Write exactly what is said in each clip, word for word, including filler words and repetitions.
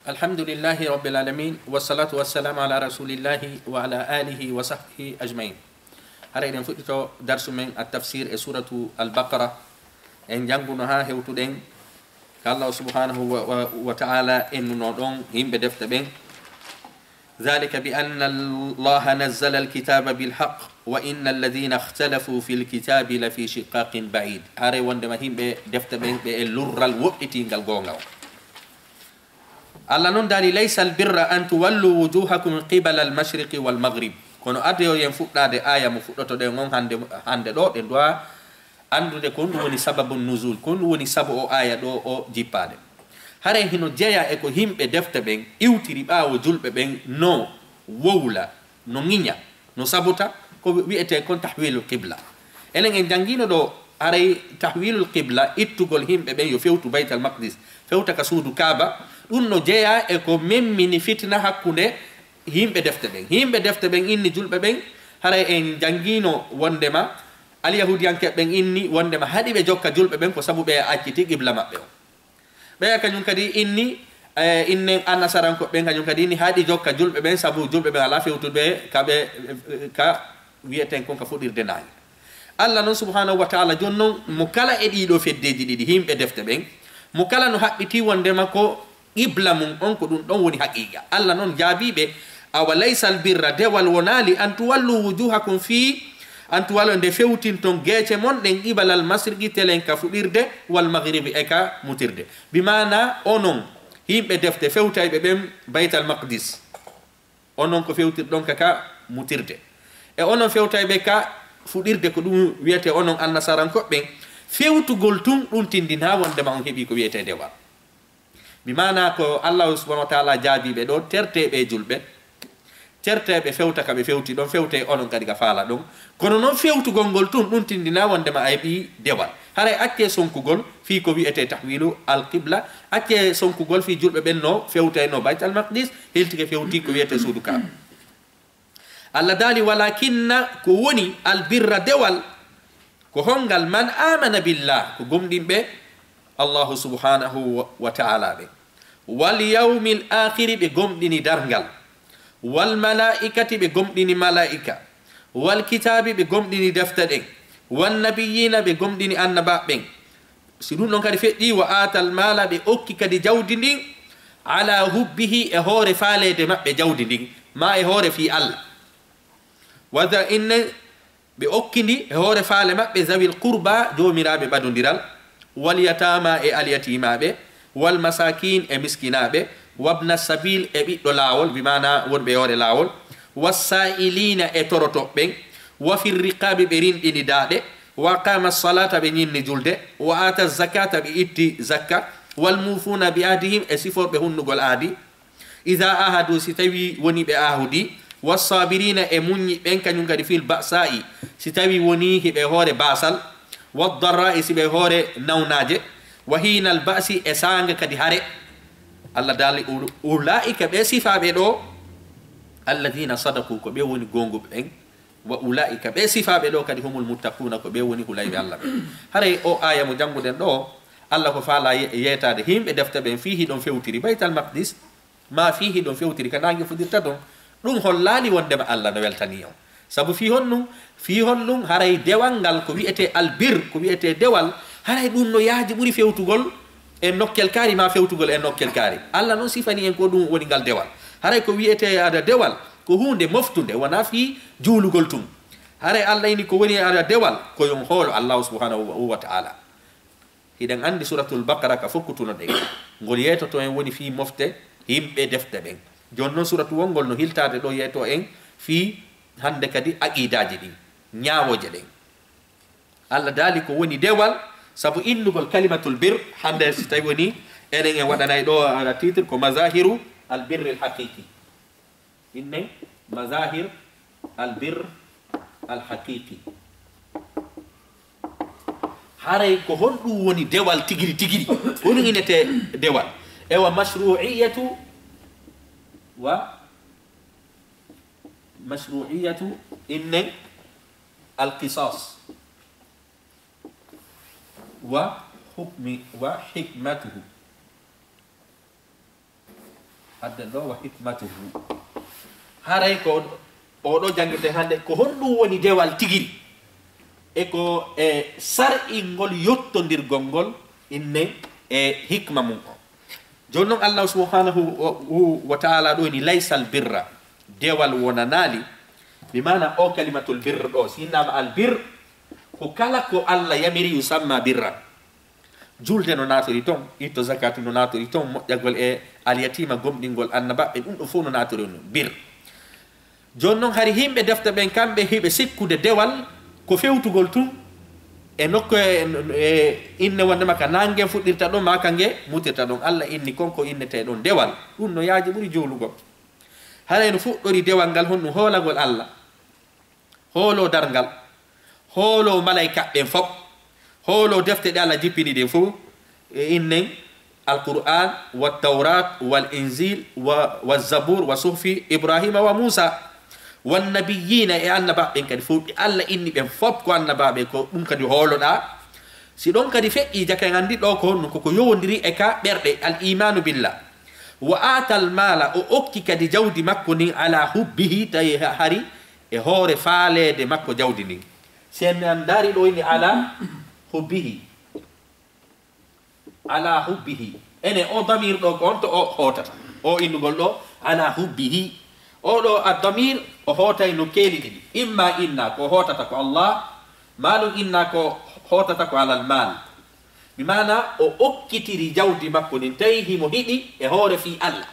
Alhamdulillahi Rabbil Alamin, wassalatu wassalamu ala Rasulillahi wa ala alihi wa sahbihi ajmain. Hara eɗen fuɗɗito darsu men at-tafsir e suratu Al-Baqara. En jannguno haa hewtuɗen ka Allah subhanahu wa, wa, wa ta'ala ennuno ɗon yimɓe defte ɓen. ذلك بأن الله نزل الكتاب بالحق وإن الذين اختلفوا في الكتاب لفي شقاق بعيد. Hara wondema yimɓe defte ɓen ɓe e lurral woɗɗitingal goonga on. Allah non daali, "ليس البر أن تولوا وجوهكم قبل المشرق والمغرب." Kono adee yo en fuɗɗaade aaya mo fuɗɗotoɗen on hannde, hannde ɗoo, ɗen duwa anndude ko honɗum woni sababu nuzul, ko honɗum woni sabu o aaya ɗoo o jippaade. Haray hino jeyaa e ko yimɓe defte ɓen iwtiri ɓaawo julɓe ɓen no wowla, no ŋiña, no sabuta ko wi'etee kon tahwilul qibla. Enen en janngiino ɗoo haray tahwilul qibla, ittugol yimɓe ɓen yo fewtu Baytal Maqdis, fewta ka suudu Kaaba, ɗum no jeyaa e ko memmini fitina hakkunde yimɓe defte ɓen. Yimɓe defte ɓen inni julɓe ɓen, haray en janngiino wondema alyahuudiyankeeɓe ɓen inni wondema haɗi ɓe jokka julɓe ɓen ko sabu ɓe acciti qibla maɓɓe on. Ɓeya kañum kadi inni, eh, innen annasarankoɓe ɓen kañum kadi inni haɗi jokka julɓe ɓen, sabu julɓe ɓen alaa fewtude ka ɓe, eh, ka wi'eten kon ka fuɗirde naange. Allah non subhanahu wa ta'ala, jon non mo kala e ɗii ɗoo feddeeji ɗiɗi, yimɓe defte ɓen, mo kala no haɓɓitii wondema ko qibla mun on ko ɗum ɗon woni haqiiqa. Allah non jaabii ɓe, "أوليس البر, dewal wonaali, أن تولوا وجوهكم في, أن تولوا, nde fewtinton geece mon ɗen, قبل المشرق, telen ka fuɗirde, والمغرب, e ka mutirde." Bi maana onon yimɓe defte fewtayɓe ɓen Baytal Maqdis, onon ko fewtirɗon ka, ka mutirde, e onon fewtayɓe ka fuɗirde, ko ɗum wi'etee onon annasarankoɓe ɓen, fewtugol tun ɗum tindinaa wondema on heɓii ko wi'etee dewal. Bi maana ko Allahu subhanahu wa ta'ala jaabii ɓe ɗoo, tertee ɓe julɓe, tertee ɓe fewta ka ɓe fewti ɗon, fewtee onon kadi ka faala ɗon. Kono non fewtugol ngol tun, ɗum tindinaa wondema a heɓii dewal. Haray accee sonkugol fii ko wi'etee tahwilu al-qibla, accee sonkugol fii julɓe ɓen no fewtaynoo Baytal Maqdis, hiltike fewti ko wi'etee suudu Kaaba. Allah daali, "ولكن, ko woni, البر, dewal, ko hongal? من آمن بالله, ko gomɗinɓe Allahu subhanahu wa, wa ta'ala ɓe, واليوم الآخر, ɓe gomɗini darngal, والملائكة, ɓe gomɗini malaa'ika, والكتاب, ɓe gomɗini defte ɗen, والنبيين, ɓe gomɗini annabaaɓe ɓen." Si ɗum ɗon kadi feƴƴii, "وآتى المال, ɓe okki kadi jawdi ndin, على حبه, e hoore faaleede maɓɓe jawdi ndin, maa e hoore fii Allah. وذا, inne, ɓe okki ndi e hoore faale maɓɓe, ذوي القربى, joomiraaɓe ɓadondiral, واليتامى, e alyatiimaaɓe, والمساكين, e miskinaaɓe, وابن السبيل, e ɓiɗɗo laawol, bi maana wonɓe e hoore laawol, والسائلين, e torotooɓe ɓen, وفي الرقاب, ɓe rinɗini daaɗe, وأقام الصلاة, ɓe ñinni julde, وآتى الزكاة, ɓe itti zakka, والموفون بعهدهم, e siforɓe hunnugol ahdi, إذا عاهدوا, si tawii wonii ɓe ahudii, والصابرين, e muññiiɓe ɓen kañum kadi, في البأساء, si tawii wonii hiɓe e hoore baasal, والضراء, si ɓe e hoore nawnaaje, وحين البأس, e saanga kadi hare. Allah daali, "أولئك, ɓee sifaaɓe ɗoo, الذين صدقوا, ko ɓe woni goonguɓe ɓen, وأولئك, ɓee sifaaɓe ɗoo kadi, هم المتقون, ko ɓe woni hulayɓe Allah ɓen." Haray o aaya mo jannguɗen ɗoo, Allah ko faalaa ye-, yeetaade yimɓe defte ɓen fii hiɗon fewtiri Baytal Maqdis, maa fii hiɗon fewtiri ka naange fuɗirta ton, ɗum hollaali wondema Allah no weltanii on. Sabu fii honɗum? Fii honɗum? Haray dewal ngal ko wi'etee albir, ko wi'etee dewal, haray ɗum no yaaji ɓuri fewtugol e nokkel kaari maa fewtugol e nokkel kaari. Allah non sifanii en ko ɗum woni ngal dewal. Haray ko wi'etee ada dewal, ko huunde moftunde, wonaa fii juulugol tun. Haray Allah inni ko woni ada dewal, ko yo on hoolo Allahu subhanahu wa, wa ta'ala. Hiɗen anndi Suratul Baqara ka fokkutuno ɗen. Ngol yeetoto en woni fii mofte yimɓe defte ɓen. Jooni non suratu wongol no hiltaade ɗoo yeeto en fii hannde kadi aqiidaaji ɗin, ñaawooje ɗen. Allah daali ko woni dewal, sabu innugol kalimatul bir, hannde si tawi woni enen en waɗanay ɗoo ala titre ko mazahiru al birril haqiqi. Innen mazahir al birr al haqiqi. Haray ko honɗum woni dewal tigiri tigiri? Honɗum innetee dewal? Ewa, mashru'iyatu wa, mashru'iyatu innen al qisas wa hukmi wa hikmatuhu. Addan ɗo wa hikmatuhu. Haray ko oɗo janngirten hannde, ko honɗum woni dewal tigiri? E ko e sar'ingol yottondirgol ngol inne e hikma mum on. Jooni non, Allahu subhanahu wa, wa ta'ala ɗo ni, "Laysal birra," dewal wonanaali. Bi maana o kalimatul birr ɗo, si innama al birr, ko kala ko Allah yamiri yusamma birran. Julde no naatori ton, itto zakatu no naatori ton, moƴƴagol e alyatima, gomɗingol annabaɓe, ɗum ɗo fof no naatori on bir. Jooni non, hari yimɓe defte ɓen, kamɓe hiɓe sikkude dewal ko fewtugol tun e nokku e, e inne wonde maka nange fuɗɗirta ɗon, maka nge mutirta ɗon. Allah inni kon ko innetee ɗon dewal. Ɗum no yaaji ɓuri juulugol. Haray no fuɗɗori dewal ngal honɗum? Hoolagol Allah. Hooloo darngal, hooloo malaa'ika ɓen fof, hooloo defte ɗe Allah jippini ɗen fof, e innen Alqur'aan, wa Tawraat, wal Injiil, wa, wa Zabuur, wa suhufi Ibraahiima wa Muusaa, wan nabiyyiina, e annabaaɓe ɓen kadi fof, ɓe Allah inni ɓen fof ko annabaaɓe, ko ɗum kadi hooloɗaa. Si ɗon kadi feƴƴii, jaka en anndi ɗo ko honno, ko ko yowondiri e ka ɓerɗe, al iimaanu billah. Wa aatal maala, o okki kadi jawdi makko ndin, alaa hubbihi, tawi ha-, hari e hoore faaleede makko jawdi ndin. Si en, en ndaari ɗo inni ala hubbihi. Ala hubbihi. Enen o damir ɗo ko on to o hootata. O innugol ɗo ala hubbihi. O ɗo a damir o hootay no keeli ɗiɗi. Imma inna ko hootata ko Allah, maa ɗum inna ko hootata ko alal maal. Bi maana o okkitiri jawdi makko ndin, tawi himo hiɗi e hoore fii Allah.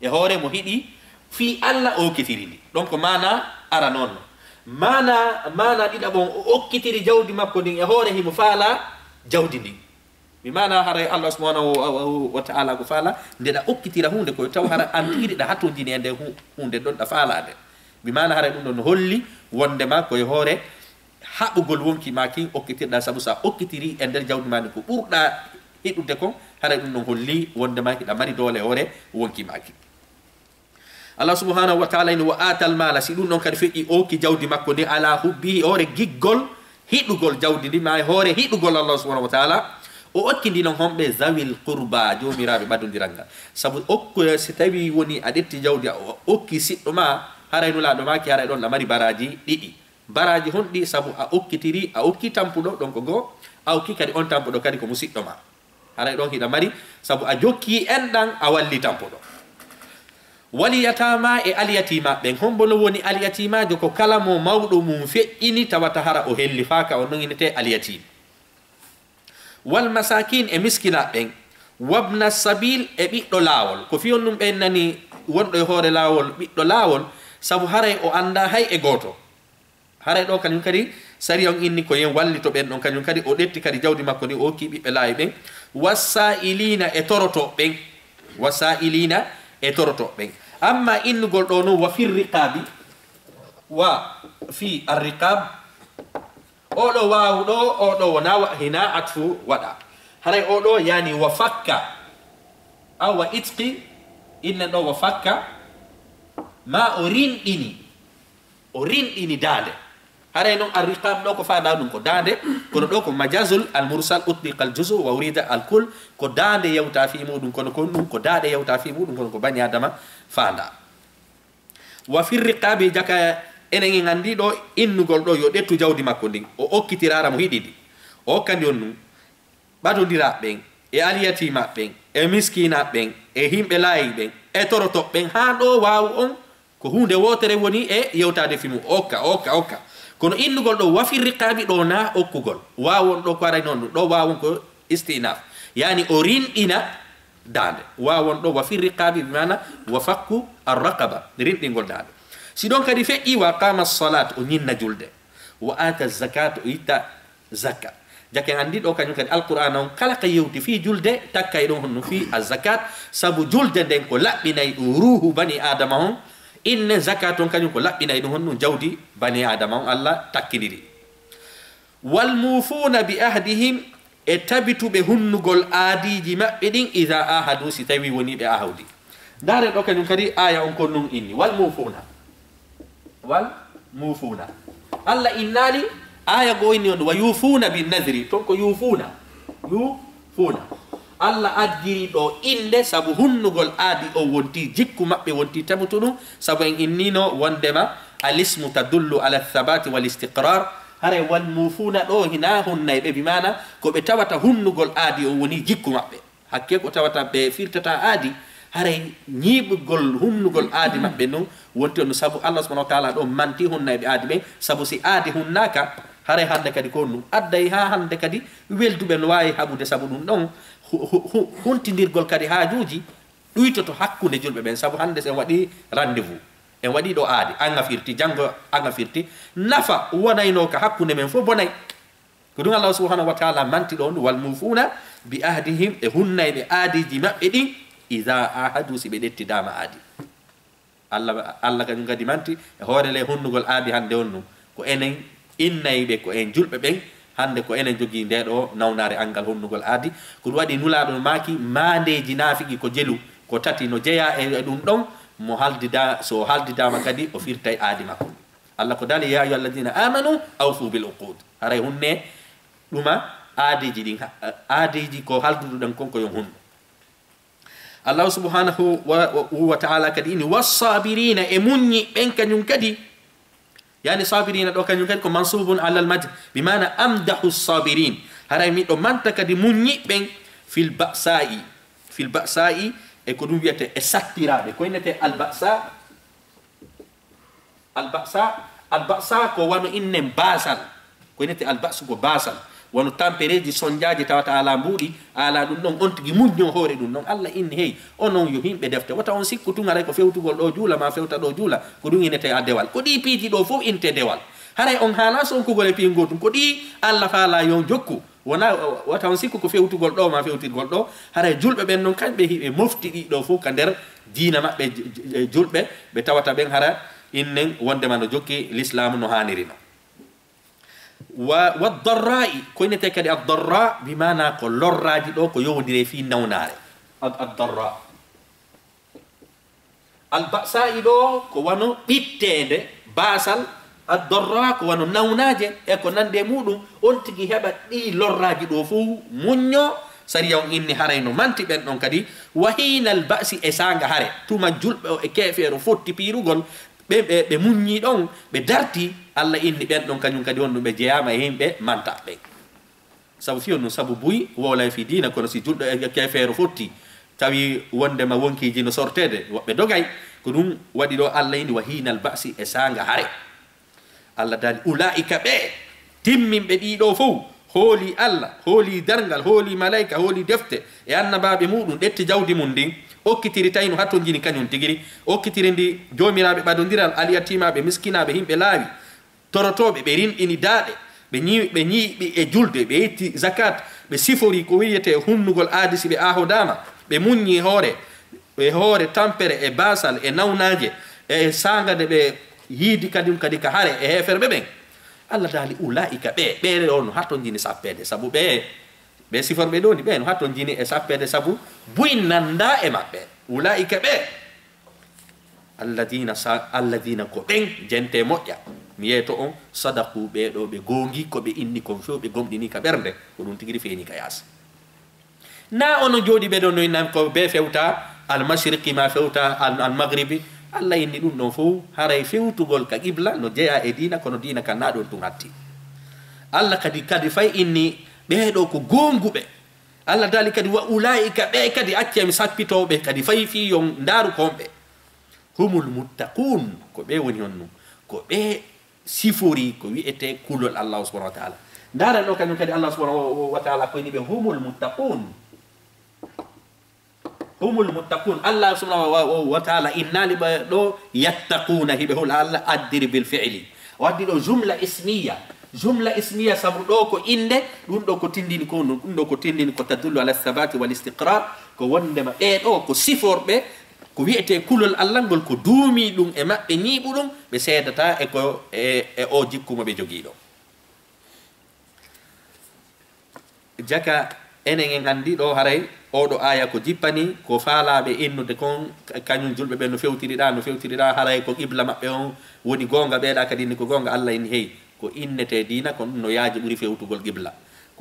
E hoore mo hiɗi fii Alla ookitiri ndi. Ɗon ko maana ara non. Maana, maana ɗiɗaɓo on, o okkitiri jawdi makko ndin e hoore himo faala jawdi ndin. Mi maana haray Allah subhanahu wa, wa, wa ta'ala ko faala, nde ɗa okkitira huunde ko taw hara an tigi ɗa hatonjini e nde hu-, huunde ɗon ɗa faalaade. Mi maana haray ɗum ɗon no holli wondema ko e hoore haɓugol wonki maa kin okkitirɗaa, sabu so a okkitirii e nder jawdi maa ndin ko ɓurɗaa hiɗude kon, haray ɗum ɗon holli wondema hiɗa mari doole hoore wonki maa kin. Allah subhanahu wa ta'ala ina wa atal mala, si ɗum ɗon kadi feƴƴi, o okki jawdi makko ndin ala hubbihi, hoore giggol hiɗugol jawdi ndin, maa e hoore hiɗugol Allah subhanahu wa ta'ala, o okki ndi non homɓe zawil qurba, joomiraaɓe ɓadondiral ngal. Sabu okku, si tawi woni a ƴetti jawdi a o-, okki siɗɗo maa, haray nulaaɗo maaki, haray ɗon a mari baraaji ɗiɗi. Baraaji honɗi? Sabu a okkitiri, a okki tampuɗo, ɗon ko goo, a okki kadi on tampuɗo kadi ko musiɗɗo maa. Haray ɗon hiɗa mari, sabu a jokki enɗan, a walli tampuɗo. Wal yatama e alyatimaɓe ɓen. Hombo no woni alyatimaajo? Ko kala mo mawɗo mum feƴƴini, tawata hara o hellifaaka, on non innetee alyatim. Wal masakin e miskinaaɓe ɓen. Wabna sabil e ɓiɗɗo laawol. Ko fii on ɗum ɓen nani wonɗo e hoore laawol, ɓiɗɗo laawol, sabu haray o anndaa hay e gooto. Haray ɗoo kañum kadi, sariya on inni ko yen wallito ɓen ɗon kañum kadi, o ƴetti kadi jawdi makko ndin, o hokki ɓiɓɓe laawi ɓen. Wassa'ilina e torotooɓe ɓen. Wassa'ilina e torotooɓe ɓen. Amma innugol ɗoo non, wa fir riqaabi, wa fi ar riqaab, oo ɗoo waawu ɗoo, oo ɗoo wonaa wa-, hinaa atfu waɗaa. Haray oo ɗoo yaani wa fakka, aw wa itqi, innen ɗoo wa fakka, maa o rinɗini. O rinɗini daande. Haray non, ar-riqaab ɗoo ko faandaa ɗum ko daande, kono ɗoo ko majazul al-mursal, utliqa al-juz'u wa urida al-kull, ko daande yawta fii muɗum, kono ko ɗum ko daande yawta fii muɗum, kono ko bani Aadama faandaa. Wa fir riqaabi, jaka enen en anndi ɗoo innugol ɗoo yo ƴettu jawdi makko ndin, o okkitira hara mo hiɗi ndi. O hokkandi on ɗum. Ɓadondiraaɓe ɓen, e alyatiimaaɓe ɓen, e miskiinaaɓe ɓen, e yimɓe laayi ɓen, e torotooɓe ɓen, haa ɗoo waawu on ko huunde wootere woni e yewtaade fii mun, okka, okka, okka. Kono innugol ɗoo wa fir riqaabi ɗoo naa okkugol. Waawu on ɗoo ko aray non ɗum, ɗoo waawu on ko istinaaf. Yaani o rinɗina daande. Waawu on ɗoo wa fir riqaabi bi maana wa fakku ar-raqaba, rinɗingol daande. Si ɗon kadi feƴƴi, wa aqaama as-salaat, o ñinna julde. Wa aata az-zakaat, o itta zakka. Jaka en anndi ɗoo kañum kadi Alqur'aana on kala ka yewti fii julde, takkay ɗon honno fii az-zakaat, sabu julde nden ko laɓɓinay ɗum ruuhu bani Aadama on, inne zakaat on kañum ko laɓɓinay ɗum honno jawdi bani Aadama on Alla takkindiri. Wal muufuuna bi ahdihim, e tabituɓe hunnugol aadiiji maɓɓe ɗin, idaa aahadu, si tawii wonii ɓe ahawdi. Ndaaren ɗoo kañum kadi aaya on kon nun inni, wal muufuuna. Wal muufuuna. Alla innaali, aaya goo inni on, wa yuufuuna bin nadri, ton ko yuufuuna. Yuufuuna. Alla addiri ɗoo innde sabu hunnugol aadi on wontii jikku maɓɓe wontii tabutuɗum, sabu en inniino wonndema al-ismu tadullu ala thabati wal istiqrar. Haray wal muufuuna ɗoo hinaa hunnayɓe, bi maana ko ɓe tawata hunnugol aadi on wonii jikku maɓɓe. Hakkee ko tawata ɓe firtataa aadi, haray ñiiɓugol hunnugol aadi maɓɓe ndun wonti on sabu Allah subhanahu wa taala ɗoo manti hunnayɓe aadi ɓen, sabu si aadi hunnaaka, haray hannde kadi ko ɗum adday haa hannde kadi welduɓe no waawi haɓude sabu ɗum ɗon hu-, hu-, hu-, huntindirgol kadi haajuuji ɗuytoto hakkunde julɓe ɓen, sabu hannde si en waɗii rendez-vous, en waɗii ɗoo aadi, an a firti, janngo an a firti, nafa wonayno ka hakkunde men fof bonay. Ko ɗum Allah subhanahu wa taala manti ɗon, "Wal muufuuna bi ahdihim", e hunnayɓe aadiiji maɓɓe ɗin, "idaa aahadu", si ɓe ɗettidaama aadi. Allah, Allah kañum kadi manti e hoore ley hunnugol aadi hannde on ɗum. Ko enen innayɓe, ko en julɓe ɓen, hannde ko enen jogii ndee ɗoo nawnaare anngal hunnugol aadi. Ko ɗum waɗi Nulaaɗo maaki, maandeeji naafiki ko jelu, ko tati no jeyaa e, e ɗum ɗon, mo haldidaa, so o haldidaama kadi, o firtay aadi makko. Allah ko daali, "Yaa ayyuha alladina amanu awfu bil uqud." Haray hunne ɗuma aadiiji ɗin, ha-, aadiiji ko halduɗuɗen kon ko yo hunnu. Allah subhanahu wa, wa, wa ta'ala kadi ini, "Wassabirina", e muññi ɓen kañum kadi. Yani sabirina ɗo kañum kadi ko mansubun alal madh, bi maana amdahu sabirin. Haray miɗo manta kadi muññi ɓen fil ba'sa'i, fil ba'sa'i e ko ɗum wiyete e sattiraaɓe. Ko innete al ba'sa? Al ba'sa, al ba'sa ko wano innen baasal. Ko innete al ba'su ko baasal. Wano tampereeji sonjaaji tawata ala mbuuɗi, ala ɗum ɗon, on tigi muñño hoore ɗum ɗon. Allah inni, "Hey, onon yo himɓe defte, wota on sikku tun haray ko fewtugol ɗo juula, ma fewta ɗo juula, ko ɗum innete a dewal." Ko ɗi piiji ɗo fof innete dewal. Haray on haana sonkugol e piiji ngoo tun. Ko ɗi Allah faala yo on jokku. Wona, wata on sikku ko fewtugol ɗo ma fewtirgol ɗo. Haray julɓe ɓen non, kamɓe hiɓe mofti ɗi ɗo fof ka nder diina maɓɓe, j-, j-, julɓe, ɓe tawata ɓen hara innen wondema no jokki lislaamu no haaniri non. Wa, wa darra'i, ko innete kadi ad darra, bi maana ko lorraaji ɗo, ko yowondire fii nawnaare. Ad, ad darra. Al ba'sa'i ɗo ko wano ɓitteende, baasal, ad-darra ko wano nawnaaje e ko nandi e muɗum, on tigi heɓa ɗii lorraaji ɗo fow muñño, sariya on inni haray no manti ɓen ɗon kadi, wa hiinal ba'si e saanga hare, tuma julɓe o e keefeero fotti piirugol, ɓe, ɓe, ɓe muññii ɗon, ɓe dartii, Allah inni ɓen ɗon kañum kadi on ɗum ɓe jeyaama e yimɓe manta ɓen. Sabu fii on ɗum, sabu buy wowlay fii diina, kono si julɗo e keefeero fotti, tawi wondema wonkiiji no sorteede, woɓɓe dogay. Ko ɗum waɗi ɗo Allah ini, "Wa hiinal ba'si", e saanga hare. Allah daali, "Ulaa'ika", ɓe timminɓe ɗii ɗoo fow, hoolii Allah, hoolii darngal, hoolii malayka, hoolii defte e annabaaɓe muuɗum, ɗetti jawdi mum ndin, okkitiri tawi no hatonjini kañum tigiri, okkitiri ndi joomiraaɓe ɓadondiral, alyatiimaaɓe, miskinaaɓe, yimɓe laawi, torotooɓe, ɓe rinɗini daaɗe, ɓe ñi-, ɓe ñiiɓi e julde, ɓe itti zakat, ɓe sifori ko wi'etee hunnugol aadi si ɓe aahodaama, ɓe muññi hoore, e hoore tampere, e baasal, e nawnaaje, e saanga nde ɓe yiidi kadin kadi ka hare e heeferɓe ɓen. Allah daali, "Ulaa'ika", ɓe, ɓe ɗoo no hatonjini sappeede, sabu ɓe, ɓe siforɓe ɗoo ni, ɓe no hatonjini e sappeede, sabu buy nanda e maɓɓe. "Ulaa'ika", ɓe, Alladina sa-, alladina ko ɓen, jente moƴƴa, mi yeeto on, sadaqu, ɓee ɗoo ɓe goongi ko ɓe inni kon few, ɓe gomɗini ka ɓernde, ko ɗum tigiri feeñi ka yaasi. Na ono jooɗi ɓe ɗon no innan ko ɓe fewta al mashriqi ma fewta al, al maghribi. Allah inni ɗum ɗon fow, haray fewtugol ka qibla no jeyaa e diina, kono diina kan na ɗon tun hatti. Allah kadi, kadi fay inni ɓee ɗoo ko goonguɓe. Allah daali kadi, "Wa ulaa'ika", ɓee kadi, accee mi sappitoo ɓe kadi fay fii yon ndaaru ko honɓe. "Humul muttaquun", ko ɓee woni honno? Ko ɓee siforii ko wi'etee kulol Allah subhanahu wa ta'ala. Ndaaren ɗoo kañum kadi Allah subhanahu wa ta'ala ko inni ɓe, "Humul muttaquun." "Humul muttaquun." Allah subhanahu wa, wa, wa ta'ala innaali ɓe ɗoo yattaquuna, hiɓe hula Allah, addiri bil fi'li. O addi ɗoo jumla ismiya. Jumla ismiya sabu ɗoo ko innde, ɗum ɗoo ko tindini ko, ɗum ɗoo ko tindini ko tadullu ala thabati wal istiqrar, ko wondema ɓee ɗoo ko siforɓe, ko wi'etee kulol Allah ngol, ko duumii ɗum e maɓɓe ñiiɓuɗum, ɓe seedataa e ko, e, e oo jikku mo ɓe jogii ɗoo. Jaka, enen en anndi ɗoo haray oo ɗoo aaya ko jippani, ko faalaaɓe innude kon, ka-, kañum julɓe ɓen no fewtiri ɗaa, no fewtiri ɗaa, haray ko qibla maɓɓe on woni goonga, ɓee ɗaa kadi inni ko goonga, Allah inni, hey, ko innetee diina, kon ɗum no yaaji ɓuri fewtugol qibla.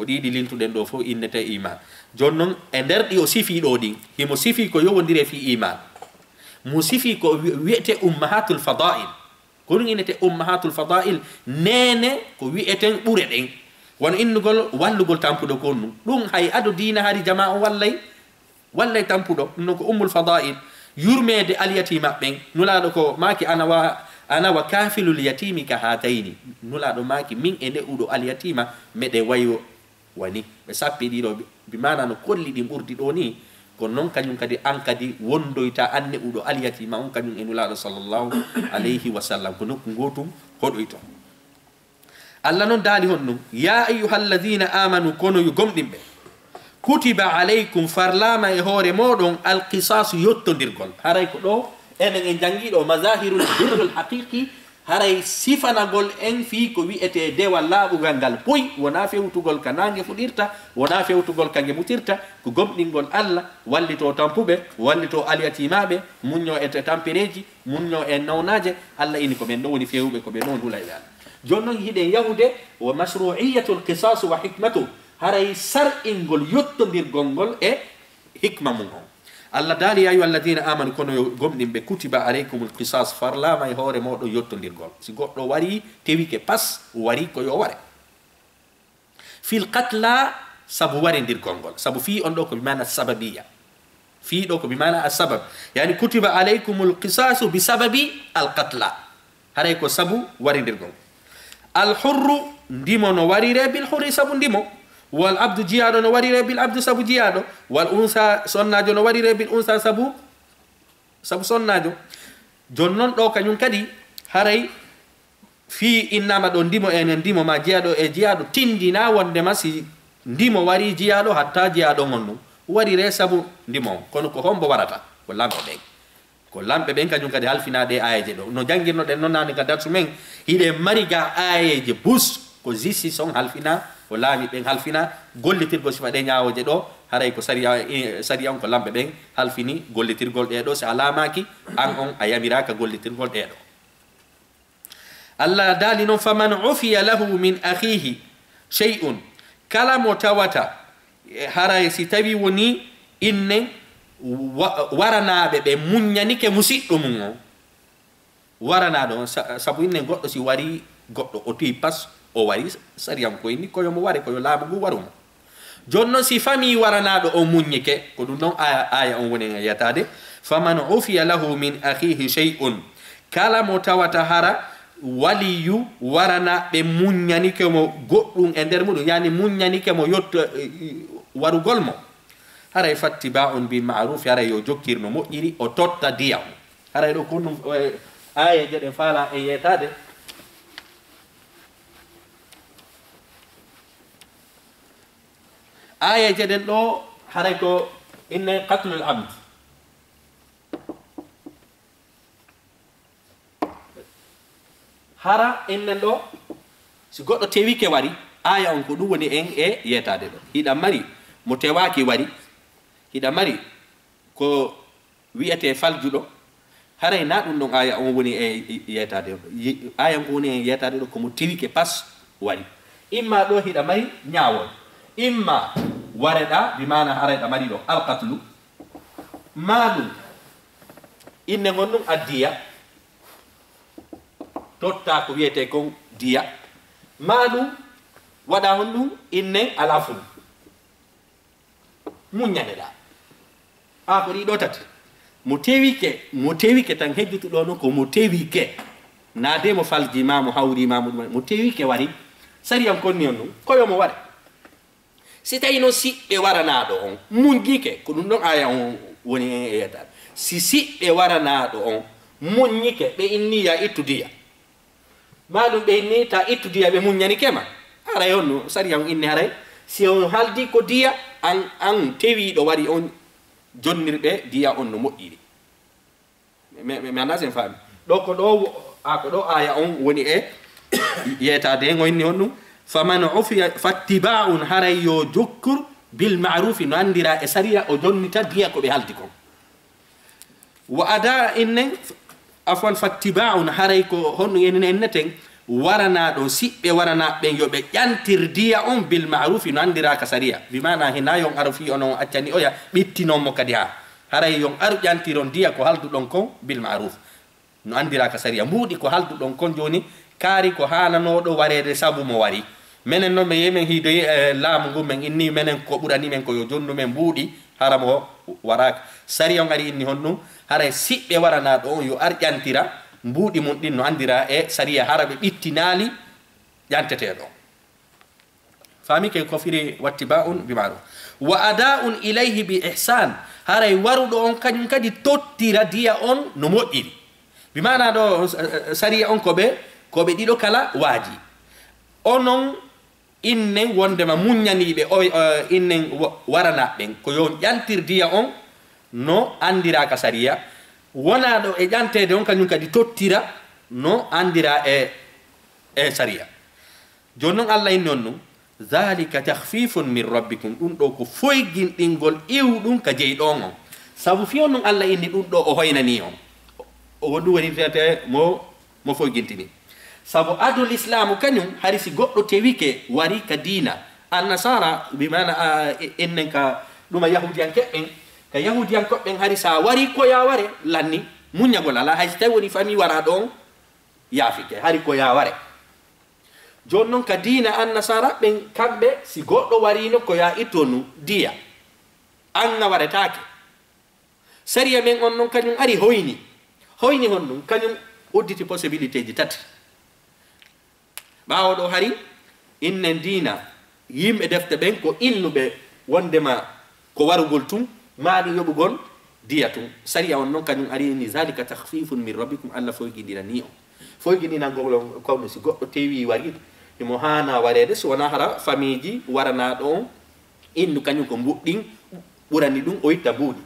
Ko ɗiɗi lintuɗen ɗoo fof innetee iimaan. Jooni non, e nder ɗi o sifii ɗoo ɗin, himo sifii ko yowondiri e fii iimaan. Mo sifii ko wi-, wi'etee ummahatul fadaa'il. Ko ɗum innetee ummahatul fadaa'il, neene ko wi'eten ɓure ɗen. Wano innugol wallugol tampuɗo kon ɗum. Ɗum hay ado diina hari jamaa on wallay, wallay tampuɗo. Ɗum non ko ummul fadaa'il. Yurmeede alyatiima ɓen. Nulaaɗo ko maaki, "Ana wa, ana wa kaafilul yatiimi ka haatayni." Nulaaɗo maaki, "Min e ne'uɗo alyatiima, meɗen wayi wani." Ɓe sappi ɗiɗo, bi, bi maana no kolli ɗin ɓurdi ɗoo nii, ko non kañum kadi an kadi wondoyta an ne'uɗo alyatiima on kañum e Nulaaɗo sallallahu alayhi wa sallam. Ko nokku ngootun hoɗoyton. Allah non daali honɗum, "Yaa ayyuhalladhiina aamanu, kono yo gomɗinɓe, kutiba alaykum, farlaama e hoore mooɗon, alqisaasu, yottondirgol." Haray ko ɗoo enen en janngi ɗoo mazahirul birrul haqiqi, haray sifanagol en fii ko wi'etee dewal laaɓungal ngal puy, wonaa fewtugol ka naange fuɗirta, wonaa fewtugol ka nge mutirta, ko gomɗingol Allah, wallitoo tampuɓe, wallitoo alyatiimaaɓe, muññoo e tampereeji, muññoo e nawnaaje. Allah inni ko ɓen ɗoo woni feewuɓe, ko ɓen ɗoo woni hulayɓe Allah. Jooni non hiɗen yahude wa mashru'iyyatul qisas wa hikmatu, haray sar'ingol yottondirgol ngol e hikma mun on. Allah daali, "Yaa ayyuhalladhiina aamanu, kono yo gomɗinɓe, kutiba alaykumul qisas, farlaama e hoore mooɗon yottondirgol." Si goɗɗo warii, tewike pas, warii ko yo ware. Fil qatla, sabu warindirgol ngol. Sabu fii on ɗoo ko bi maana sababiyya. Fii ɗoo ko bi maana as-sabab. Yani, kutiba alaykumul qisasu bi sababi al qatla. Haray ko sabu warindirgol. Al hurru, ndimo no warire bil hurri sabu ndimo. Wal abdu, jiyaaɗo no warire bil abdu sabu jiyaaɗo. Wal unsa, sonnaajo no warire bil unsa sabu, sabu sonnaajo. Jon non ɗoo kañum kadi, haray fii innaama ɗoo ndimo e nen ndimo maa jiyaaɗo e jiyaaɗo tindinaa wondema si ndimo warii jiyaaɗo, hatta jiyaaɗo on ɗum warire sabu ndimo on. Kono ko hombo warata? Ko lamɓe ɓen. Ko lamɓe ɓen kañum kadi halfinaa ɗee aayeeje ɗoo. No janngirnoɗen non naane ka darsu men, hiɗen mari ga aayeeje bus ko justice on halfinaa, ko laami ɓen halfinaa, gollitirgol sifa ɗee ñaawooje ɗoo, haray ko sariya, eh, sariya on ko lamɓe ɓen halfini gollitirgol ɗee ɗoo, si a laamaaki, an on a yamiraaka gollitirgol ɗee ɗoo. Allah daali non, "Faman ufiya lahu min akhihi shay'un," kala mo tawata, e, haray si tawi woni innen wa-, waranaaɓe ɓe muññanike musiɗɗo mum on, waranaaɗo on, sa-, sabu innen goɗɗo si warii goɗɗo o toyi pas, o warii sariyan ko inni ko yo mo ware, ko yo laamu ngu waru mo. Jooni non, si famii waranaaɗo on muññike, ko ɗum ɗon aaya, aaya on woni en yetaade, "Faman ufiya lahu min akhihi shay'un," kala mo tawata hara waliyu waranaaɓe muññanike mo goɗɗum e nder muɗum, yani muññanike mo yotto, eh, warugol mo, haray fattiba'un bil ma'rufi, haray yo jokkir no moƴƴiri, o totta diya on. Haray ɗoo ko ɗum, eh, aayeeje ɗen faalaa en yetaade. Aayeeje ɗen ɗoo, haray ko inne qatlul amd. Hara innen ɗoo, si goɗɗo tewike wari, aaya on ko ɗum woni en e yetaade ɗoo. Hiɗa mari mo tewaaki wari, hiɗa mari ko wi'etee faljuɗo, haray naa ɗum ɗon aaya on woni e yetaade, ye-, aaya on ko woni e yetaade ɗoo ko mo tewike pas wari. Imma ɗoo hiɗa mari ñaawol, imma wareɗaa, bi maana haray ɗa mari ɗoo alqatlu, maa ɗum inne ngon ɗum addiya, tottaa ko wi'etee kon diya, maa ɗum waɗaa on ɗum inne alafun. Muññaneɗaa. Aa, ko ɗii ɗoo tati. Mo tewike, mo tewike tan hejjutu ɗoo non ko mo tewike. Naa de mo falji maa mo hawri maa mo ɗum, mo tewike wari. Sariyan konni on ɗum, ko yo mo ware. Si tawii non siɓɓe waranaaɗo on muññike, ko ɗum ɗon aaya on woni en e yetaade. Si siɓɓe waranaaɗo on muññike, ɓe inni ya ittu diya. Maa ɗum ɓe inni ta ittu diya ɓe muññanike ma. Haray on no sariya on inni haray. Si on haldi ko diya, an, an tewiiɗo wari on jonnir ɓe diya on no moƴƴiri. Mi, mi, mi anndaa si en faami. Ɗoo ko ɗoo wo-, a, ko ɗoo aaya on woni e yetaade hen, o inni on ɗum. Faman ufiya fattiba'un, haray yo jokkur bil ma'rufi, no anndiraa e sariya, o jonnita diya ko ɓe haldi kon. Wa ada innen, afwan, fattiba'un, haray ko honɗum enen enneten, Waranaa ɗon, siɓɓe waranaaɓe ɓen yo ɓe ƴantir diya on bil ma'rufi, no anndiraa ka sariya. Bi maanaa hinaa yo on aru fii onon on accani oya, ɓittinon mo kadi haa. Haray yo on aru ƴantiron diya ko halduɗon kon bil ma'ruf. No anndiraa ka sariya. Mbuuɗi ko halduɗon kon jooni, kaari ko haananooɗo wareede sabu mo wari. Menen non men yehi men hiidoyi, eh, laamu ngun, men inni menen ko ɓurani men ko yo jonnu men mbuuɗi, hara mo waraaka. Sariya on ari inni honɗun? Haray siɓɓe waranaaɗo on yo ar ƴantira mbuuɗi mun ɗin no anndiraa e sariya, hara ɓe ɓittinaali ƴanteteeɗo on. Faami ke ko firi wattiba'un bi ma'ruf. Wa ada'un ilayhi bi ihsan. Haray waruɗo on kañum kadi tottira diya on no moƴƴiri. Bi maanaa ɗo, eh, eh, sariya on ko ɓe, ko ɓe ɗiɗo kala waaji. Onon innen wondema muññaniiɓe o, eh, innen wa-, waranaaɓe ɓen, ko yo on ƴantir diya on no anndiraa ka sariya. Wonaa ɗo e ƴanteede on kañum kadi tottira no anndiraa e, e sariya. Jooni non, Alla inni on ɗun, "Dhalika takhfifun min rabbikum." Ɗun ɗoo ko foyginɗingol iwɗun ka jeyɗo on on. Sabu fii on ɗun, Alla inni ɗun ɗoo o hoynanii on. O, o ɗun woni fiyete mo, mo foygintini. Sabu ado lislaamu kañun, hari si goɗɗo tewike wari ka diina, Annasaara, bi maana, a, e, ennen ka ɗuma Yahuudiyankeɓe ɓen, ka Yahuudiyankoɓe ɓen, hari sa wari ko yaa ware, lanni, muññagol alaa, hay si tawi woni famii waraaɗo on, yaafike, hari ko yaa ware. Jooni non ka diina Annasaara ɓen, kamɓe, si goɗɗo wariino ko yaa itto nu diya, an a waretaake. Sariya men on non kañum ari hoyni. Hoyni honɗun? Kañum udditi possibilité ji tati. Ɓaawo ɗoo hari, innen diina, yimɓe defte ɓen ko innuɓe wondema ko warugol tun, maa ɗun yoɓugol diya tun. Sariya on non kañum ari inni, "Dhalika takhfifun min rabbikum", Alla foygindiranii on. Foygindirangol on ko no si goɗɗo tewii wari, himo haanaa wareede, so wonaa hara famiiji waranaaɗo on innu kañum ko mbuuɗi ɗin ɓurani ɗun o itta mbuuɗi.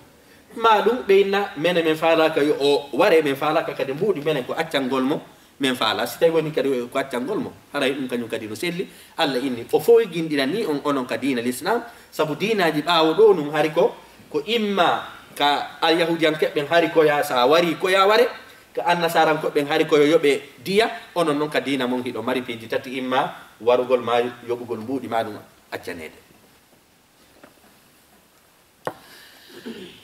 Maa ɗun ɓe inna, menen men faalaaka yo o ware, men faalaaka kadi mbuuɗi, menen ko accangol mo men faalaa. Si tawii woni kadi ko accangol mo, haray ɗun kañum kadi no selli. Alla inni o foygindiranii on onon ka diina Lislaam, sabu diinaaji ɓaawo ɗoo nun hari ko, ko imma ka Alyahuudiyankeɓe ɓen hari ko yaa sa warii ko yaa ware, ka Annasaarankoɓe ɓen hari ko yo yoɓe diya, onon non ka diina mon hiɗo mari piiji tati, imma warugol maa yoɓugol mbuuɗi maa ɗun accaneede.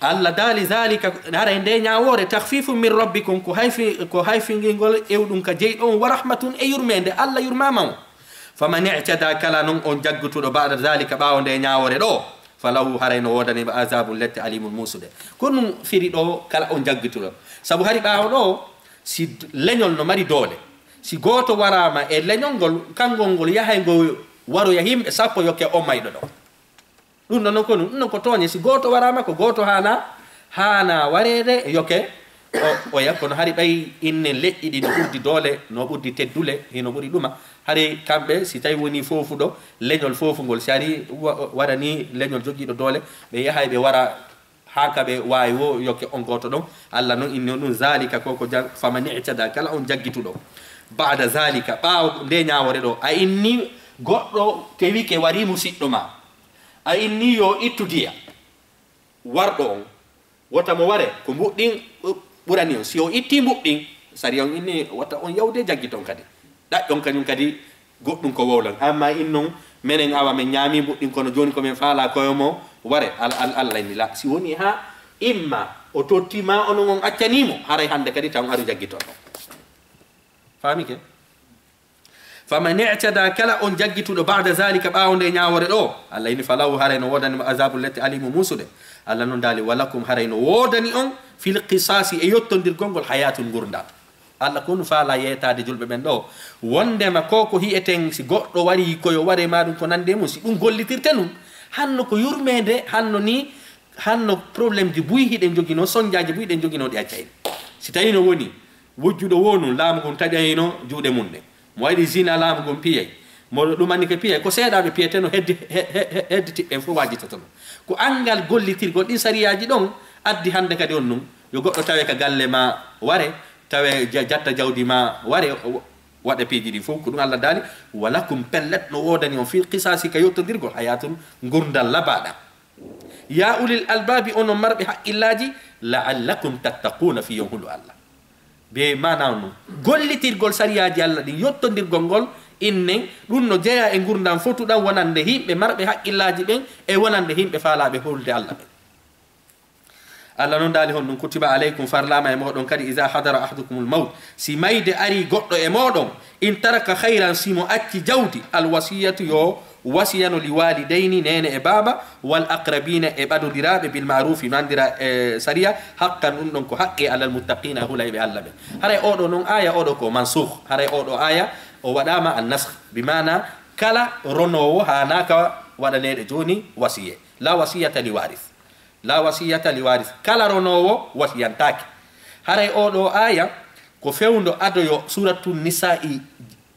Alla daali, "Zaalika", haray nde ñaawoore, "takhfiifun min rabbikum", ko hayfi-, ko hayfingingol iwɗun ka jeyɗo on, "wa rahmatun", e yurmeende, Alla yurmaama on. "Faman i'tadaa", kala non on jaggutuɗo, "ba'da zaalika", ɓaawo nde ñaawoore ɗoo, "falahu", haray no woodani mo "azaabun", lette, "aliimun", muusude. Ko ɗun firi ɗoo, kala on jaggutuɗo. Sabu hari ɓaawo ɗoo, si d-, leñol no mari doole, si gooto waraama e leñol ngol, kangol ngol yahay ngol waroya yimɓe sappo yokke on mayɗo ɗon. Ɗun ɗon non ko ɗun, ɗun non ko tooñe. Si gooto waraama, ko gooto haanaa, haanaa wareede yoke o, oya. Kono hari ɓay inne leƴƴi ɗi no ɓurdi doole, no ɓurdi teddule, hino ɓuri ɗuma. Hari kamɓe, si tawi woni foofuɗo, leñol foofungol, si ari wa-, warani leñol jogiiɗo doole, ɓe yahay ɓe wara haa ka ɓe waawi wo yoke on gooto ɗon. Alla non inni on ɗun, "Zaalika", ko ko jag-, "faman i'tadaa", kala on jaggituɗo. "Ba'da zaalika", ɓaawo nde ñaawoore ɗoo, a inni goɗɗo tewike warii musiɗɗo maa. A inni yo ittu diya. Warɗo on, wota mo ware, ko mbuuɗi ɗin ɓu-, ɓurani on. Si o ittii mbuuɗi ɗin, sariya on inni wota on yawde jaggiton kadi. Ɗaƴƴon kañun kadi goɗɗun ko wowlan. Amma innon, menen awa men ñaamii mbuuɗi ɗin, kono jooni ko men faalaa koyo mo ware. Al-, al-, Alla inni la. Si woni haa imma o tottii maa onon on accanii mo, haray hande kadi taw on aru jaggiton. Faamike? "Faman i'tadaa", kala on jaggituɗo, "ba'da zaalika", ɓaawo nde ñaawoore ɗoo, Alla inni, "falahu", haray no woodani mo "azaabun", lette, "aliimun", muusude. Alla non daali, "Wa lakum", haray no woodani on, "fil qisaasi", e yottondirgol ngol, "hayaatun", ngurndan. Alla ko no faalaa yeetaade julɓe ɓen ɗoo. Wondema ko ko hi'eten, si goɗɗo warii ko yo ware maa ɗun ko nandi e mun, si ɗun gollitirte nun, hanno ko yurmeende, hanno nii, hanno problème ji buy hiɗen joginoo, sonjaaji buy hiɗen joginoo ɗi accayno. Si tawii no woni, wujjuɗo woo nun, laamu ngun taƴayno juuɗe mun ɗen. Mo waɗi zina, laamu ngun piyay. Mo ɗumanike piyay. Ko seeɗaaɓe piyeteno, heddi-, he-, he-, he-, hedditiɓɓe ɓen fof waajitotono. Ko anngal gollitirgol ɗin sariyaaji ɗon addi hannde kadi on nun, yo goɗɗo tawe ka galle maa ware, tawe ja-, jatta jawdi maa ware, wa-, waɗa piiji ɗin fof. Ko ɗum Allah daali, "Wa lakum", pellet no woodani on, "fil qisaasi", ka yottondirgol, "hayaatun", ngurndan labaaɗan. "Yaa ulil albaabi", onon marɓe haqqillaaji, "la'allakum tattaquuna", fii yo on hulu Allah. Be maana on non. Gollitirgol sariyaaji Alla ɗin, yottondirgol ngol, innen, ɗun no jeyaa e ngurndan fotuɗan wonande yimɓe marɓe haqqillaaji ɓen e wonande yimɓe faalaaɓe hulde Alla ɓen. Alla non daali honɗun, "Kutiba alaykum, farlaama e mooɗon kadi, iza hadara ahadukumul mawt, si mayde arii goɗɗo e mooɗon, in taraka khayran, si mo acci jawdi, al wasiyatu, yo wasiyano li walidayni, neene e baaba, wal aqrabina, e ɓadondiraaɓe, bil ma'rufi, no anndira e sariya, haqqan, ɗun ɗon ko haqqe, alal muttaqina, hulayɓe Alla ɓen." Haray oo ɗoo non aaya, oo ɗoo ko mansukh. Haray oo ɗoo aaya, o waɗaama an naskh. Bi maana, kala ronoowo haanaaka waɗaneede jooni wasiye. La wasiyata li waris. La wasiyata li waris. Kala ronoowo wasiyantaake. Haray oo ɗoo aaya, ko fewndo ado yo Suuratu Nisaa'i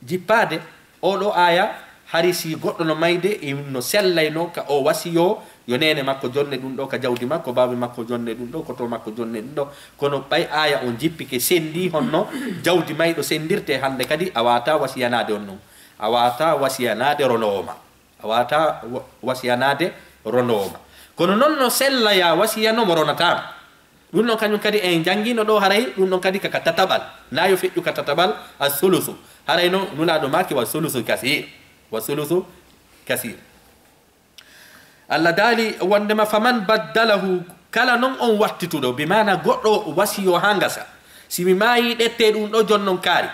jippaade, oo ɗoo aaya, hari si goɗɗo no mayde, no sellay non ka o wasiyoo, yo neene makko jonne ɗun ɗoo ka jawdi makko, baaba makko jonne ɗun ɗoo, koto makko jonne ɗun ɗoo. Kono ɓay aaya on jippike, senndii honno jawdi mayɗo senndirtee, hande kadi a waawataa wasiyanaade on non. A waawataa wasiyanaade ronoowo ma. A waawataa wa-, wasiyanaade ronoowo ma. Kono non no sellaya wasiyano mo ronataa ma. Ɗun ɗon kañun kadi en janngino ɗoo, haray ɗun ɗon kadi ka, ka tataɓal. Na yo feƴƴu ka tataɓal, as-sulusu. Haray non Nulaaɗo maaki, "Wa sulusu kasiir. Wa sulusu kasiir." Alla daali wondema, "Faman baddalahu," kala non on wattituɗo, bi maana goɗɗo wasiyoo haa ngasa. Si mi maayii, ɗettee ɗun ɗoo jonnon kaari.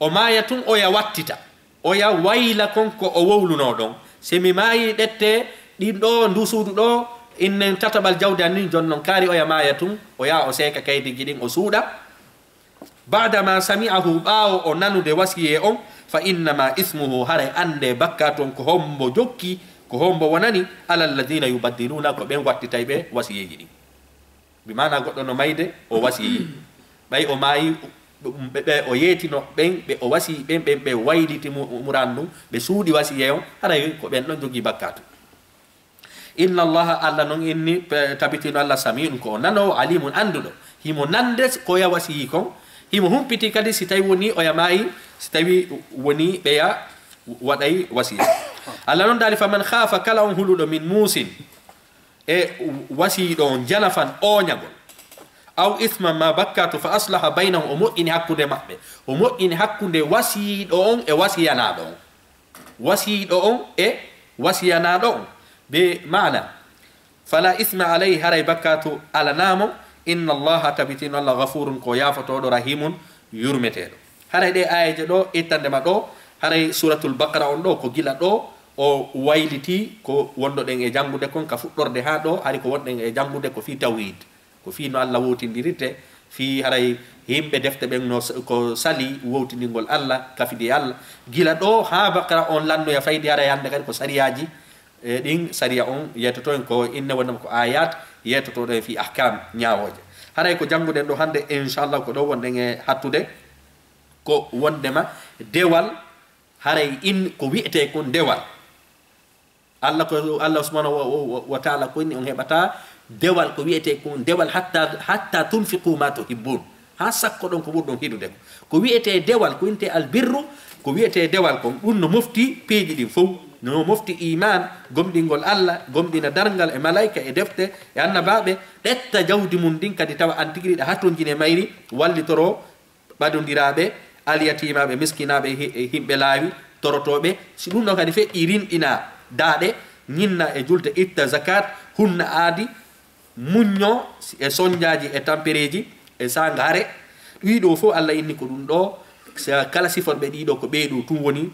O maaya tun, oya wattita, oya wayla kon ko o wowlunoo ɗon. Si mi maayii, ɗettee ɗin ɗoo, nduu suudu ɗoo, innen tataɓal jawdi an ndin, jonnon kaari oya maaya tun, o yaha o seeka kaydiiji ɗin, o suuɗa. Ba'da ma sami'ahu, ɓaawo o nanude wasiyee on, fa innama ismuhu, haray anndee bakkaatu on ko hombo jokki, ko hombo wonani, ala alladhina yubaddiluna, ko ɓen wattitayɓe wasiyeeji ɗin. Bi maana goɗɗo no mayde, o wasiyii. Ɓay o maayi, ɓe, ɓe o yeetino ɓen, ɓe o wasiyii ɓen, ɓen ɓe wayliti mu-, muraan ndun, ɓe suuɗi wasiyee on, haray ko ɓen ɗon jogii bakkaatu. Inna Allaha, Alla non inni, pe-, tabitino Alla, sami'un, ko o nanoowo, alimun, annduɗo. Himo nande ko ya wasiyii kon, himo humpiti kadi si tawi woni oya maayi, si tawi woni ɓeya waɗay wasiya. Alla non daali, "Faman khafa," kala on huluɗo, "min muusin," e wasiyiiɗo on, "janafan," ooñagol, "aw isman," ma bakkaatu, "fa aslaha baynahum," o moƴƴini hakkunde maɓɓe, o moƴƴini hakkunde wasiyiiɗo on e wasiyanaaɗo on, wasiyiiɗo on e wasiyanaaɗo on, be maana, "fala isma alayhi," haray bakkaatu alanaa mo, "inna Allaha," tabitino Alla, "ghafurun," ko yaafotooɗo, "rahimun," yurmeteeɗo. Haray ɗee aayeeje ɗoo, ittande ma ɗoo, haray Suuratul Baqara on ɗoo, ko gila ɗoo o waylitii ko wonnoɗen e janngude kon ka fuɗɗorde haa ɗoo, hari ko wonɗen e janngude ko fii tawhiid, ko fii no Alla wootindirirte, fii haray yimɓe defte ɓen no s-, ko sali wowtindingol Alla, kafidi e Alla. Gila ɗoo haa Baqara on lannoya faydi, haray hannde kadi ko sariyaaji, e ɗin sariya on yettoto en ko inne wonnama ko aayaat yettotooɗo en fii ahkaam ñaawooje. Haray ko jannguɗen ɗoo hannde, inchallah, ko ɗoo wonɗen e hattude, ko wonndema dewal, haray in ko wi'etee kon dewal. Alla ko, Alla subhanahu wa, wa, wa, wa ta'ala ko inni on heɓataa dewal ko wi'etee kon dewal hatta, hatta tunfiqu ma tuhibbun. Haa sakko ɗon ko ɓurɗon hiɗude ko. Ko wi'etee dewal, ko wi'etee albirru, ko wi'etee dewal kon, ɗun no mofti piiji ɗin fow. No mofti iimaan, gomɗingol Alla, gomɗina darngal e malaa'ika e defte e annabaaɓe, ƴetta jawdi mun ndin kadi tawa an tigi hiɗa hatonjini e mayri, wallitoroo ɓadondiraaɓe, alyatiimaaɓe, miskinaaɓe, hi-, e himɓe laawi, torotooɓe. Si ɗun ɗon kadi feƴƴii, rinɗinaa daaɗe, ñinna e julde, itta zakat, hunna aadi, muñño e sonjaaji e tampereeji e saanga hare. Ɗii ɗoo fow Alla inni ko ɗun ɗoo, sa-, kala siforɓe ɗii ɗoo ko ɓee ɗoo tun woni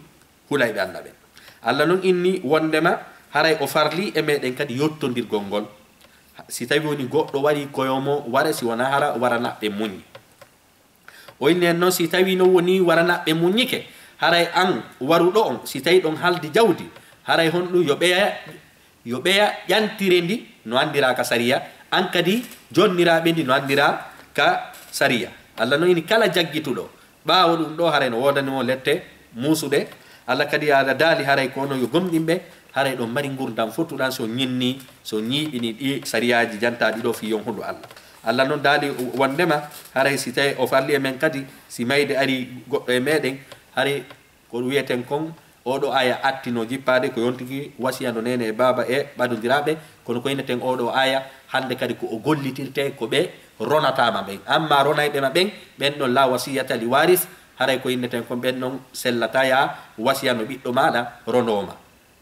hulayɓe Alla ɓen. Alla non inni wonndema haray o farlii e meɗen kadi yottondirgol ngol. Si tawii woni goɗɗo warii koyo mo ware, si wonaa hara wara naɓɓe muññi. O inni en non, si tawii non wonii wara naɓɓe muññike, haray an waruɗo on, si tawii ɗon haldi jawdi, haray honɗun yo ɓeya, yo ɓeya ƴantire ndi no anndiraa ka sariya, an kadi jonniraaɓe ndi no anndiraa ka sariya. Alla non inni kala jaggituɗo ɓaawo ɗun ɗoo, haray no woodani mo lette muusuɗe. Alla kadi Alla daali haray ko onon yo gomɗinɓe, haray ɗon mari ngurndan fotuɗan si on ñinnii, si on ñiiɓinii ɗii sariyaaji jantaaɗi ɗoo fii yonhudu Alla. Alla non daali wonndema haray si tawii o farlii e men kadi, si mayde arii goɗɗo e meɗen, haray ko wi'eten kon, oo ɗoo aaya attinoo jippaade ko yontigi wasiya no neene e baaba e ɓadondiraaɓe, kono ko inneten oo ɗoo aaya, Hannde kadi ko o gollitirtee ko ɓe ronataama ɓen. Ammaa ronayɓe ma ɓen, ɓen ɗon laa wasiyata li waaris, haray ko inneten kon ɓen ɗon sellataa yo a wasiyano ɓiɗɗo maaɗa ronoowo ma.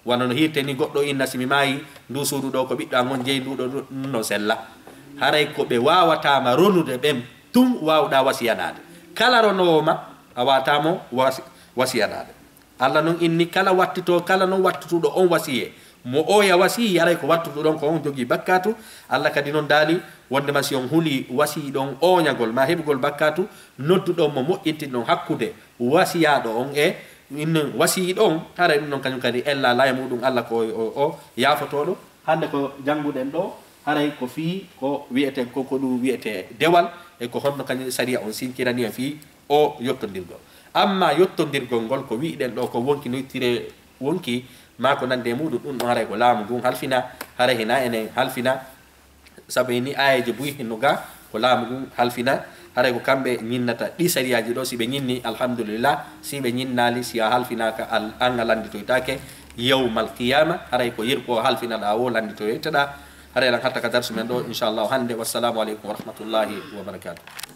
Wano no hiirte ni goɗɗo inna si mi maayi, nduu suudu ɗoo ko ɓiɗɗo an on jeyi, nduu ɗoo ɗun no sella. Haray ko ɓe waawataa ma ronude ɓen tun waawɗaa wasiyanaade. Kala ronoowo ma, a waawataa mo wasi-, wasiyanaade. Alla non inni kala wattitoo, kala non wattutuɗo on wasiyee, mo oya wasiyii, haray ko wattutuɗo on ko on jogii bakkaatu. Alla kadi non daali wonndema si on hulii wasiyiiɗo on ooñagol maa heɓugol bakkaatu, nodduɗo on mo moƴƴintinɗon hakkunde wasiyaaɗo on e innin wasiyiiɗo on, haray ɗun non kañun kadi ella laya muɗum Alla ko o, o, o yaafotooɗo. Hannde ko jannguɗen ɗoo, haray ko fii ko wi'eten ko, ko ɗun wi'etee dewal, e ko honno kañun sariya on sinkirani en fii o yottondirgol. Ammaa yottondirgol ngol ko wi'ɗen ɗoo ko wonki no ittire wonki, maa ko nanndi e muɗum, ɗun ɗon haray ko laamu ngun halfina, haray hinaa enen halfina, sabu e nii aayeeje buy hinno ga ko laamu ngun halfina, haray ko kamɓe ñinnata ɗii sariyaaji ɗoo, si ɓe ñinni, alhamdulillah, si ɓe ñinnaali, si a halfinaaka, al-, an a lannditoytaake yawmal qiyaama, haray ko yeru ko halfinaɗaa woo lannditoyteɗaa. Haray eɗen hatta ka darsu men ɗoo, inchallahu, hannde. Wassalaamu aleykum wa rahmatullahi wa barakaatuh.